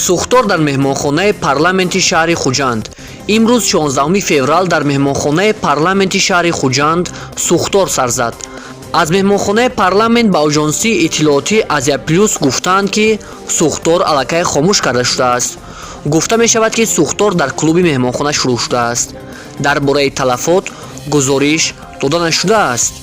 Сӯхтор дар меҳмонхонаи парламенти шаҳри Хуҷанд. Имрӯз, 16 феврал, дар меҳмонхонаи парламенти шаҳри Хуҷанд сӯхтор сар зад. Аз меҳмонхонаи парламент ба оҷонсии иттилоотӣ «Азия Плюс» гуфтаанд, ки сӯхтор аллакай хомӯш карда шудааст. Гуфта мешавад, ки сӯхтор дар клуби меҳмонхона шурӯъ шудааст. Дар бораи талафот гузориш дода нашудааст.